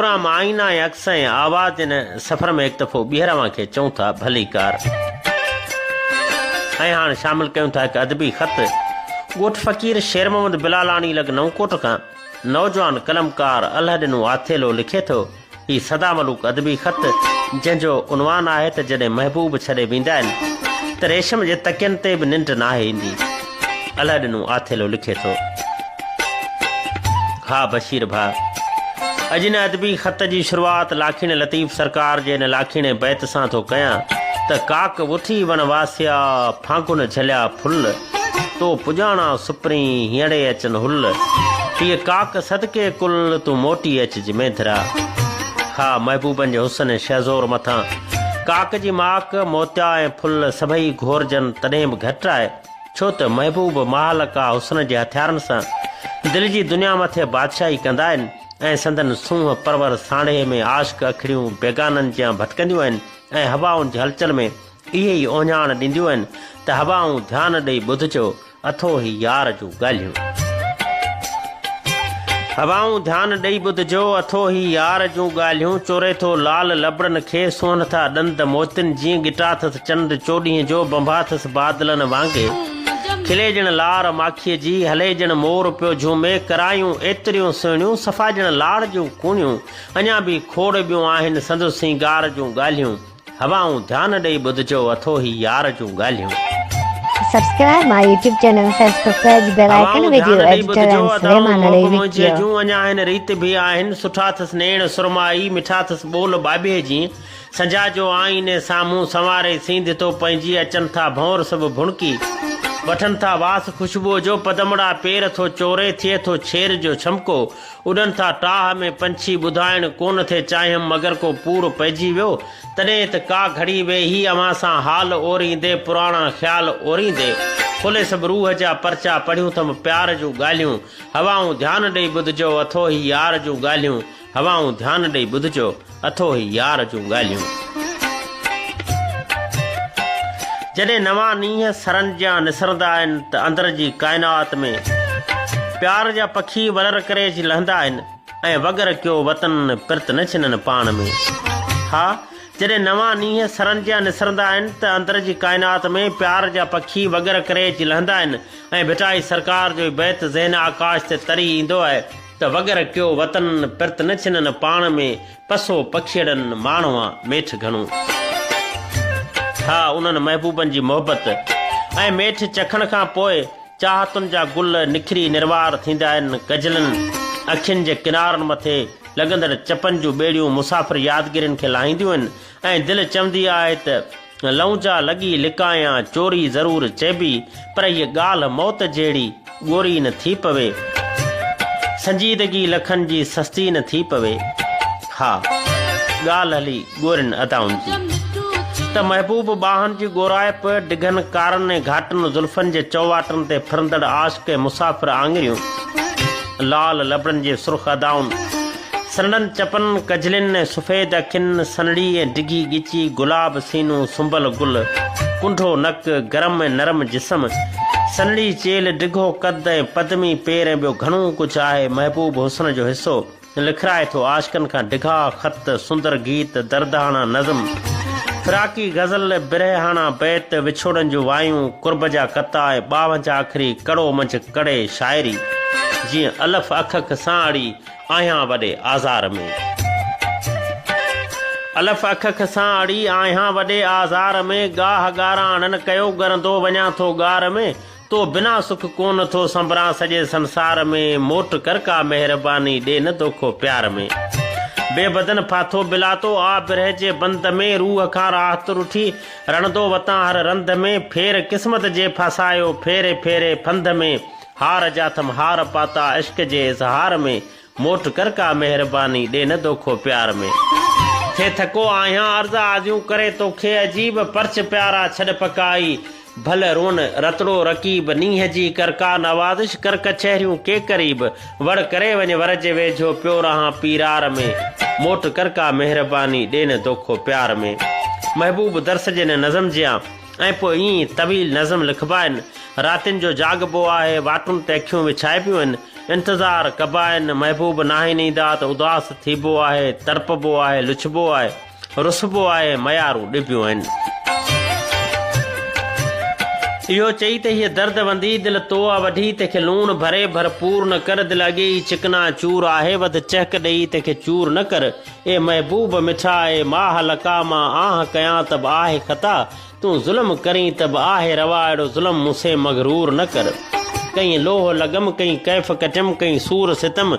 Programme آئينا ۽ عڪس ۽ آواز جي هن سفر ۾ هڪ دفعو ٻيهر اوهان کي چئون ٿا ڀليڪار. ۽ هاڻ شامل ڪيون ٿا هڪ ادبي خط ڳوٺ فقير شير محمد بلالاڻي لڳ نئون ڪوٽ کان نوجوان قلمڪار الهڏنو آٿيلو لکي ٿو هي سدا ملوڪ ادبي خط جنهن جو عنوان آهي ته جڏهن محبوب ڇڏي ويندا آهن ته ريشم جي تڪين تي به ننڊ ناهي ايندي. الهڏنو آٿيلو لکي ٿو. ها بشير ڀاء! اڄ هن ادبي خط جي شروعات لاکيڻي لطيف سرڪار جي هن لاکيڻي بيت سان ٿو ڪيان ته ڪاڪ وٺي وڻ واسيا، ڦانگن جهليا ڦل. تو پڄاڻا سپرين، هينئڙي اچن هل. هيء ڪاڪ صدقي ڪل، تون موٽي اچج مينڌرا. ها محبوبن جي حسن ۽ شهزور مٿان ڪاڪ جي ماڪ، موتيا ۽ ڦل سڀئي گهورجن تڏهن به گهٽ آهي، ڇو ته محبوب مهالڪا حسن جي هٿيارن سان دل جي دنيا مٿي بادشاهي ڪندا آهن ۽ سندن سونهن پرور ساڻيهه ۾ عاشق اکڙيون بيگانن جيان ڀٽڪنديون آهن ۽ هوائن جي هلچل ۾ اهي ئي اهڃاڻ ڏينديون آهن ته هوائون ڌيان ڏئي ٻڌجو، اٿو هي يار جون ڳالهيون. هوائون ڌيان ڏئي ٻڌجو، اٿو هي يار جون ڳالهيون. چوري ٿو لال لبڙن کي، سونهن ٿا ڏند موتين جيئن. ڳٽا ٿس چنڊ چوڏهينء جو، ڀنڀا ٿس بادلن وانگي. کلي ڄڻ لار ماکيء جي، هلي ڄڻ مور پيو جهومي. ڪرايون ايتريون سهڻيون، صفا ڄڻ لاڙ جون ڪوڻيون. اڃا به کوڙ ٻيون آهن سندس سينگار جون ڳالهيون. هوائون ڌيان ڏئي ٻڌجو اٿو هي يار جون ڳالهيون. Subscribe my YouTube channel Facebook page bell icon هوائون وڊيو ڌيان ڏئي ايڊيٽر ٻڌجو اينڊ ادائون سليمان علي محب منهنجي وڪيو. جون اڃا هن ريت ڀي آهن سٺا ٿس نيڻ سرمائي مٺا ٿس ٻول ٻاٻيهي جيئن سنجها جو آئيني سامهون سنواري سينڌ ٿو پنهنجي اچن ٿا ڀنور سڀ ڀڻڪي وٺن ٿا واس خوشبوء جو پدمڙا پير ٿو چوري ٿئي ٿو ڇير جو ڇمڪو اڏن ٿا ٽاهه ۾ پنڇي ٻڌائڻ ڪونه ٿي چاهيم مگر ڪو پور پئجي ويو تڏهن ته ڪا گهڙي ويهي اوهان سان حال اوريندي پراڻا خيال اوريندي کولي سڀ روح جا پرچا پڙهيون ٿم پيار جون ڳالهيون هوائون ڌيان ڏئي ٻڌجو اٿو هي يار جون ڳالهيون هوائون ڌيان ڏئي ٻڌجو اٿو هي يار جون ڳالهيون. جڏهن نوان نينهن سرن جيان نسرندا آهن ته اندر جي ڪائنات ۾ پيار جا پکي ولر ڪري اچي لهندا آهن ۽ وڳر ڪيو وطن پرت نه ڇنن پاڻ ۾. ها جڏهن نوان نينهن سرن جيان نسرندا آهن ته اندر جي ڪائنات ۾ پيار جا پکي وڳر ڪري اچي لهندا آهن ۽ ڀٽائي سرڪار جو هي بيت ذهن آڪاش تي تري ايندو آهي ته وڳر ڪيو وطن پرت نه ڇنن پاڻ ۾، پسو پکيئڙن ماڻهئان ميٺ گهڻو. ها انهن محبوبن جي محبت ۽ ميٺ چکڻ کان پوء چاهتن جا گل نکري نروار ٿيندا آهن. ڪجلن اکين جي ڪنارن مٿي لڳندڙ چپن جون ٻيڙيون مسافر يادگيرين کي لاهينديون آهن ۽ دل چوندي آهي ته لئونجا لڳي لڪايان چوري ضرور چئبي پر هيء ڳالهه موت جهڙي ڳوري نه ٿي پوي. سنجيدگي لکن جي سستي نه ٿي پوي. ها ڳالهه هلي ڳورين ادائن جي ته محبوب ٻانهن جي ڳورائپ، ڊگهن ڪارن ۽ گهاٽن زلفن جي چؤواٽن تي ڦرندڙ عاشق ۽ مسافر آڱريون، لال لبڙن جي سرخ ادائن، سنهڙن چپن، ڪجلين ۽ سفيد اکين، سنهڙي ۽ ڊگهي ڳچي، گلاب سينو، سنبل گل، ڪنڍو نڪ، گرم ۽ نرم جسم، سنهڙي چيلهه، ڊگهو قد ۽ پدمي پير ۽ ٻيو گهڻو ڪجهه آهي محبوب حسن جو حصو. لکرائي ٿو عاشقن کان ڊگها خط، سندر گيت، درداڻا نظم، فراقي غزل، برههاڻا بيت، وڇوڙن جون وايون، قرب جا قطعا ۽ ٻاونجاهه اکري ڪڙو منجهه ڪڙي شاعري، جيئن الف اک اک سان اڙي، آهيان وڏي آزار ۾. الف اک اک سان اڙي، آهيان وڏي آزار ۾، ڳاهه ڳاراڻن ڪيو ڳرندو وڃان ٿو ڳار ۾، تو بنا سک ڪونه ٿو سنبران سڄي سنسار ۾، موٽ ڪر ڪا مهرباني ڏي نه دوکو پيار ۾. بي بدن ڦاٿو بلاتو آ برهه جي بند ۾، روح کان راحت رٺي رڻندو وتان هر رنڌ ۾، ڦير قسمت جي ڦاسايو ڦيري ڦيري ڦنڌ ۾، هار جا ٿم هار پاتا عشق جي اظهار ۾، موٽ ڪر ڪا مهرباني ڏي نه دوکو پيار ۾. ٿي ٿڪو آهيان عرض آزيون ڪري توکي عجيب پرچ پيارا ڇڏ پڪائي ڀل رون رتڙو رقيب نينهن جي ڪر ڪا نوازش ڪر ڪچهريون ڪي قريب وڙ ڪري وڃ ور جي ويجهو پيو رهان پيرار ۾ موٽ ڪر ڪا مهرباني ڏي نه دوکو پيار ۾. محبوب درس جي نه نظم جيان ۽ پوء ائين طويل نظم لکبا آهن راتين جو جاڳبو آهي واٽن تي اکيون وڇائبيون آهن. انتظار ڪبا آهن، محبوب ناهن ايندا ته اداس ٿيبو آهي، تڙپبو آهي، لڇبو آهي، رسبو آهي، ميارون ڏبيون آهن. اهو چئي ته هيء درد وندي دل تو آ وڍي، تنهن کي لوڻ ڀري ڀرپور نه ڪر، دل اڳي ئي چڪنا چور آهي، وڌ چهڪ ڏيئي تنهن کي چور نه ڪر. اي محبوب مٺا، اي ماهه لقا، مان آهه ڪيان ته به آهي خطا، تون ظلم ڪرين ته به آهي روا، اهڙو ظلم مون سين مغرور نه ڪر. ڪئين لوهه لڳم، ڪئين ڪيف ڪٽيم، ڪئين سور ستم،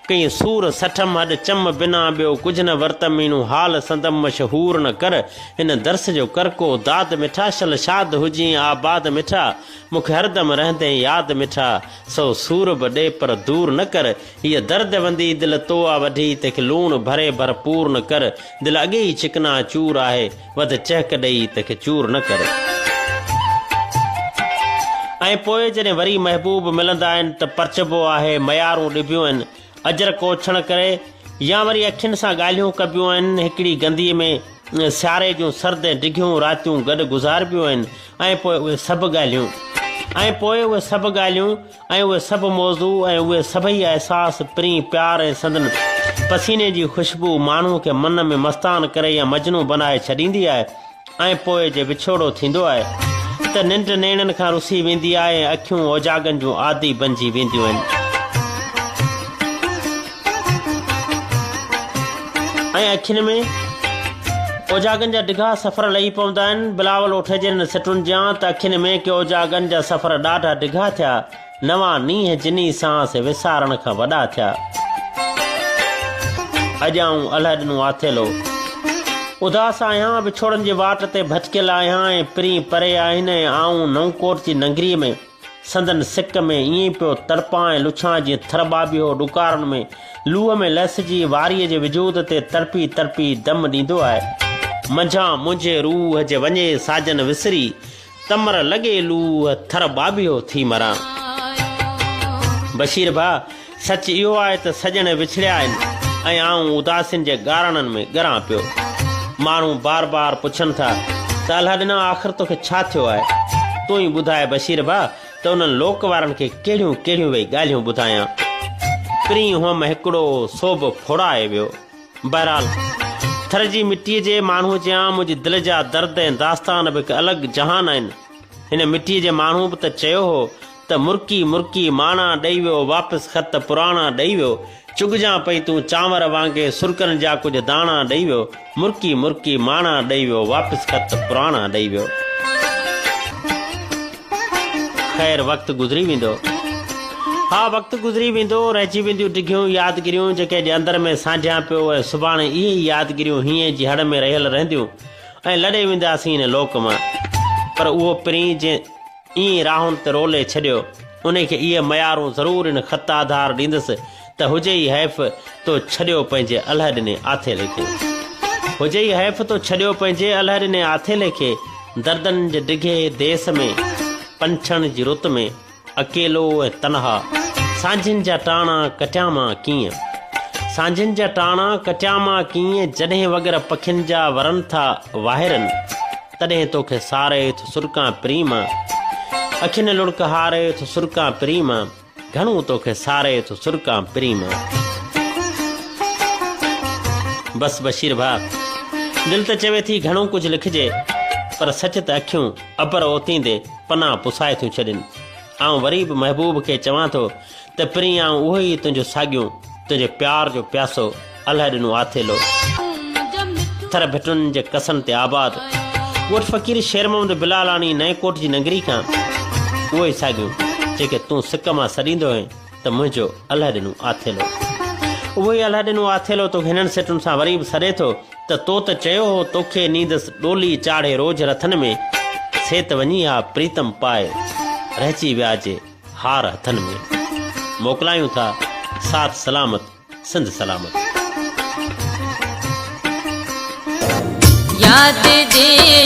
ڪئين سور سٺم، هڏ چم بنا ٻيو ڪجهه نه ورتم، مينون حال سندم مشهور نه ڪر. هن درس جو ڪر ڪو داد مٺا، شل شاد هجين آباد مٺا، مون کي هردم رهندين ياد مٺا، سو سور به ڏي پر دور نه ڪر. هيء درد وندي دل تو آ وڍي، تنهن کي لوڻ ڀري ڀرپور نه ڪر. دل اڳي ئي چڪنا چور آهي، وڌ چهڪ ڏيئي تنهن کي چور نه ڪر. ۽ پوء جڏهن وري محبوب ملندا آهن ته پرچبو آهي، ميارون ڏبيون آهن، اجرڪ اوڇڻ ڪري يا وري اکين سان ڳالهيون ڪبيون آهن، هڪڙي گنديء ۾ سياري جون سرد ۽ ڊگهيون راتيون گڏ گذاربيون آهن ۽ پوء اهي سڀ ڳالهيون ۽ پوء اهي سڀ ڳالهيون ۽ اهي سڀ موضوع ۽ اهي سڀئي احساس پرين پيار ۽ سندن پسيني جي خوشبو ماڻهوء کي من ۾ مستان ڪري يا مجنون بنائي ڇڏيندي آهي ۽ پوء جي وڇوڙو ٿيندو آهي ته ننڊ نيڻن کان رسي ويندي آهي ۽ اکيون اوجاڳن جون عادي بنجي وينديون آهن. ۽ اکين ۾ اوجاڳن جا ڊگها سفر لهي پوندا آهن. بلاول اوٺي جي انهن سٽن جيان ته اکين ۾ ڪي اوجاڳن جا سفر ڏاڍا ڊگها ٿيا، نوان نينهن جني سان سي وسارڻ کان وڏا ٿيا. اڄ آئون الهڏنو آٿيلو اداس آهيان، وڇوڙن جي واٽ تي ڀٽڪيل آهيان ۽ پرين پري آهن ۽ آئون نئون ڪوٽ جي ننگريء ۾ سندن سڪ ۾ ائين ئي پيو تڙپان ۽ لڇان جيئن ٿر ٻاٻيهو ڏڪارن ۾ لوهه ۾ لهسجي واريء جي وجود تي تڙپي تڙپي دم ڏيندو آهي. منجهان منهنجي روح جي وڃي ساجن وسري، تمر لڳي لوهه ٿر ٻاٻيهو ٿي مران. بشير ڀاء، سچ اهو آهي ته سڄڻ وڇڙيا آهن ۽ آئون اداسين جي ڳاراڻن ۾ ڳران پيو. ماڻهو بار بار پڇن ٿا ته الهه ڏنا آخر توکي ڇا ٿيو آهي؟ تون ئي ٻڌاء بشير ڀاء ته انهن لوڪ وارن کي ڪهڙيون ڪهڙيون ويئي ڳالهيون ٻڌايان. پرين هئم هڪڙو سو به ڦوڙائي ويو. بهرحال ٿر جي مٽيء جي ماڻهوء جيان منهنجي دل جا درد ۽ داستان به هڪ الڳ جهان آهن. هن مٽيء جي ماڻهوء به ته چيو هو ته مرڪي مرڪي ماڻا ڏئي ويو واپس خط پراڻا ڏئي ويو چڳجان پئي تون چانور وانگي سرڪن جا ڪجهه داڻا ڏئي ويو مرڪي مرڪي ماڻا ڏئي ويو واپس خط پراڻا ڏئي ويو. خير وقت گذري ويندو. ها وقت گذري ويندو رهجي وينديون ڊگهيون يادگيريون جيڪي اڄ اندر ۾ سانڍيان پيو ۽ سڀاڻي اهي ئي يادگيريون هينئين جي هڙ ۾ رهيل رهنديون ۽ لڏي وينداسين هن لوڪ مان پر اهو پرين جنهن ائين راهن تي رولي ڇڏيو. انهي کي اهي ميارون ضرور ان خط آڌار ڏيندس ته هجئي حيف تو ڇڏيو پنهنجي الهه ڏني آٿيلي کي. هجئي حيف تو ڇڏيو پنهنجي الهه ڏني آٿيلي کي دردن جي ڊگهي ديس ۾ پنڇڻ جي رت ۾ اڪيلو ۽ تنها سانجهين جا ٽاڻا ڪٽيان مان ڪيئن سانجهين جا ٽاڻا ڪٽيان مان ڪيئن جڏهن وڳر پکين جا ورن ٿا واهرن. تڏهن توکي ساري ٿو سرڪان پرين مان، اکين لڙڪ هاري ٿو سرڪان پرين مان، گهڻو توکي ساري ٿو سرڪان پرين مان. بس بشير ڀاء، دل ته چوي ٿي گهڻو ڪجهه لکجي، پر سچ ته اکيون ابر اوتيندي پنا پسائي ٿيون ڇڏين. آئون وري به محبوب کي چوان ٿو ته پرين آئون اهو ئي تنهنجو ساڳيون، تنهنجي پيار جو پياسو الهه ڏنو آٿيلو. ٿر ڀٽن جي ڪسن تي آباد ڳوٺ فقير شير محمد بلالاڻي نئين ڪوٽ جي ننگري کان اهو ئي ساڳيون جيڪي تون سڪ مان سڏيندو هئين ته منهنجو الهه ڏنو آٿيلو. اهو ئي الهه ڏنو آٿيلو توکي هنن سٽن سان وري به سڏي ٿو ته تو ته چيو هو توکي نيندس ڏولي چاڙهي روجهه رٿن ۾ سي ته وڃي ها پريتم پائي رهجي ويا جي هار هٿن ۾. موڪلايون ٿا ساٿ سلامت سنڌ سلامت. ياد جي.